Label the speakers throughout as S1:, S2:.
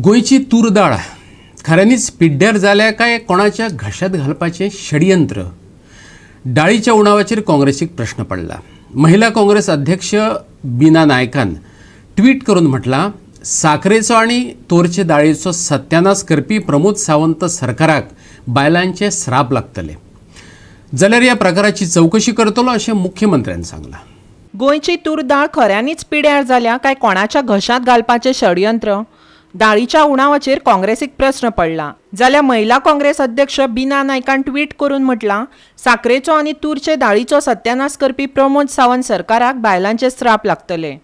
S1: गोंयची तूर दाळ खऱ्यांनीच पिड्ड्यार जाल्या काय कोणाच्या घशात घालपाचें षडयंत्र? डाळीच्या उणावाचेर काँग्रेसीक प्रश्न पडला. महिला काँग्रेस अध्यक्ष बीना नायकान ट्वीट करून म्हटलां, साखरेचो आनी तोरचे दाळीचो सत्यानाश करपी प्रमोद सावंत सरकाराक बायलांचे श्राप लागतले, जाल्यार ह्या प्रकाराची चवकशी करतलो अशें मुख्यमंत्र्यान सांगलां.
S2: गोंयची तूर दाळ खऱ्यांनीच पिड्यार जाल्या काय कोणाच्या घशांत घालपाचें षडयंत्र? दाळीच्या उणावाचेर काँग्रेसीक प्रश्न पडला. जाल्यार महिला काँग्रेस अध्यक्ष बीना नायकान ट्वीट करून म्हटलां, साखरेचो आनी तूरचे दाळीचो सत्यानाश करपी प्रमोद सावंत सरकाराक बायलांचे श्राप लागतले.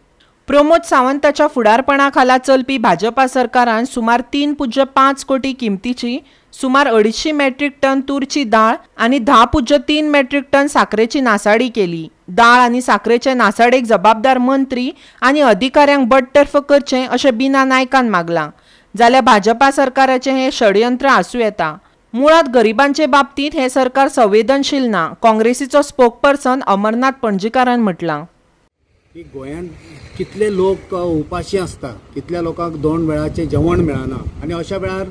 S2: प्रमोद सावंताच्या फुडारपणा खाला चलपी भाजपा सरकारान सुमार 3.5 कोटी किमतीची सुमार 250 मेट्रीक टन तूरची दाळ आनी 10.3 मेट्रीक टन साखरेची नासाडी केली. दाळ आनी साखरेचे नासाडेक जबाबदार मंत्री आनी अधिकाऱ्यांक बडतर्फ करचें अशें बीना नायकान मागलां. जाल्यार भाजपा सरकाराचें हें षडयंत्र आसूं येता. मुळांत गरिबांचे बाबतींत हें सरकार संवेदनशील ना, काँग्रेसीचो स्पोकपर्सन अमरनाथ पणजीकारान म्हटलां.
S3: की गोंयांत कितले लोक उपाशी आसता, कितल्या लोकांक 2 वेळाचें जेवण मेळना आनी अशा वेळार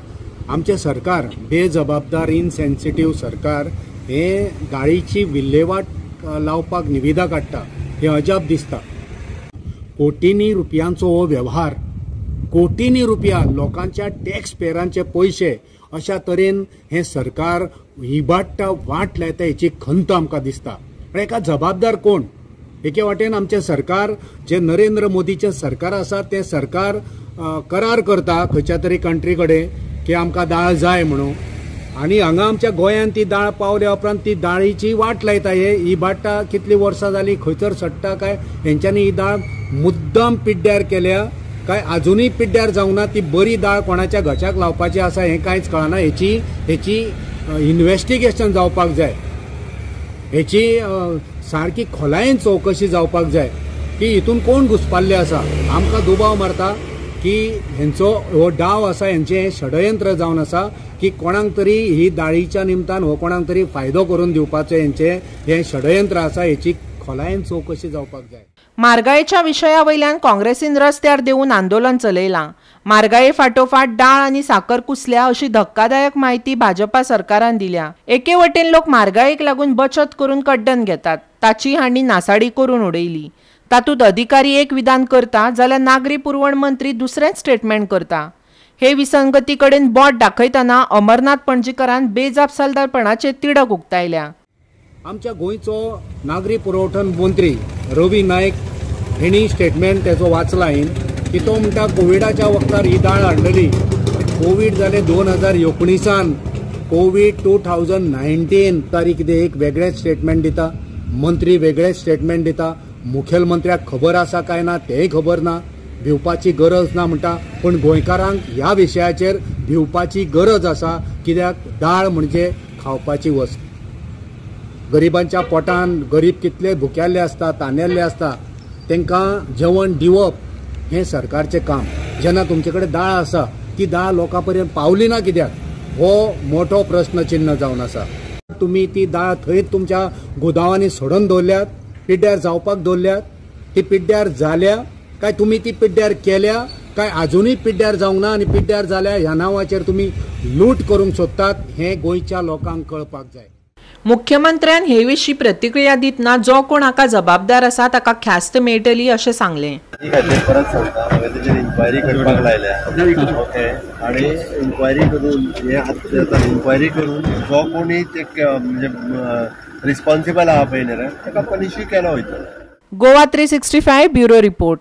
S3: आमचें सरकार बेजबाबदार, इनसेन्सिटीव सरकार हे दाळीची विल्हेवाट लावपाक निविदा काडटा, हें अजाप दिसता. कोटींनी रुपयांचो हो वेव्हार, कोटींनी रुपया लोकांच्या टॅक्स पेरांचे पयशे अशा तरेन हें सरकार इबाडटा, वाट लायता हेची खंत आमकां दिसता. पण एका जबाबदार कोण? एके वाटेन आमचें सरकार जें नरेंद्र मोदीचें सरकार आसा तें सरकार करार करता खंयच्या तरी कंट्री कडेन की आमकां दाळ जाय म्हणून, आनी हांगा आमच्या गोंयांत ती दाळ पावल्या उपरांत ती दाळीची वाट लायता. हे इबाडटा, कितलीं वर्सां जालीं खंयसर सडटा काय हेंच्यांनी ही दाळ मुद्दाम पिड्ड्यार केल्या काय आजुनूय पिड्ड्यार जावंक ना, ती बरी दाळ कोणाच्या घशाक लावपाची आसा हें कांयच कळना. हेची इन्वेस्टिगेशन जावपाक जाय, हेची सारकी खोलायेन चवकशी जावपाक जाय की हितून कोण घुसपाल्ले आसा. आमकां दुबाव मारता की हेंचो हो डाव आसा, हेंचें हें षडयंत्र जावन आसा की कोणाक तरी ही दाळीच्या निमतान हो कोणाक तरी फायदो करून दिवपाचें हेंचें हें षडयंत्र आसा, हेची खोलायेन चवकशी जावपाक जाय.
S2: म्हारगायेच्या विशया वयल्यान काँग्रेसीन रस्त्यार देंवून आंदोलन चलयलां. म्हारगाये फाटोफाट दाळ आनी साकर कुसल्या अशी धक्कादायक म्हायती भाजपा सरकारान दिल्या. एके वटेन लोक म्हारगायेक लागून बचत करून कड्डण घेतात, ताची हांणी नासाडी करून उडयली. तातूंत अधिकारी एक विधान करता जाल्यार नागरी पुरवण मंत्री दुसरेंच स्टेटमेंट करता. हे विसंगती कडेन बोट दाखयतना अमरनाथ पणजीकारान बेजापसालदारपणाचे तिडक उक्तायल्या.
S3: आमच्या गोंयचो नागरी पुरवठण मंत्री रवी नायक हेणी स्टेटमेंट तेजो वाचला हांवें की तो म्हणटा कोविडाच्या वखदार ही दाळ हाडलेली. कोवीड जालें 2019, कोवीड 2019 तारीख कितें एक वेगळेंच स्टेटमेंट दिता, मंत्री वेगळेंच स्टेटमेंट दिता, मुखेलमंत्र्याक खबर आसा काय ना तेंय खबर ना, भिवपाची गरज ना म्हणटा. पूण गोंयकारांक ह्या विशयाचेर भिवपाची गरज आसा, कित्याक दाळ म्हणजे खावपाची वस्त. गरिबांच्या पोटान गरीब कितले भुक्याल्ले आसता, तानेल्ले आसता, तांकां जेवण दिवप हें सरकारचें काम. जेन्ना तुमचे कडेन दाळ आसा ती दाळ लोकां पर्यंत पावली ना कित्याक, हो मोठो प्रश्नचिन्ह जावन आसा. तुमी ती दाळ थंयच तुमच्या गोदावांनी सोडून दवरल्यात, पिड्ड्यार जावपाक दवरल्यात, ती पिड्ड्यार जाल्या काय तुमी ती पिड्ड्यार केल्या काय आजुनूय पिड्ड्यार जावंक ना आनी पिड्ड्यार जाल्या ह्या नांवाचेर तुमी लूट करूंक सोदतात हें गोंयच्या लोकांक कळपाक जाय.
S2: मुख्यमंत्र्यान हे विशीं प्रतिक्रिया दितना जो कोण हाका जबाबदार आसा ताका ख्यास्त मेळटली अशें सांगलें.
S4: परत सांगता, हांवें तेजेर इन्क्वायरी करपाक लायल्या, ओके, आनी इन्क्वायरी करून हे आतां इन्क्वायरी करून जो कोणी ते म्हणजे रिस्पॉन्सिबल आहा पळय न्ही ताका पनिशूय केलो वयतलो.
S2: Goa 365 bureau report.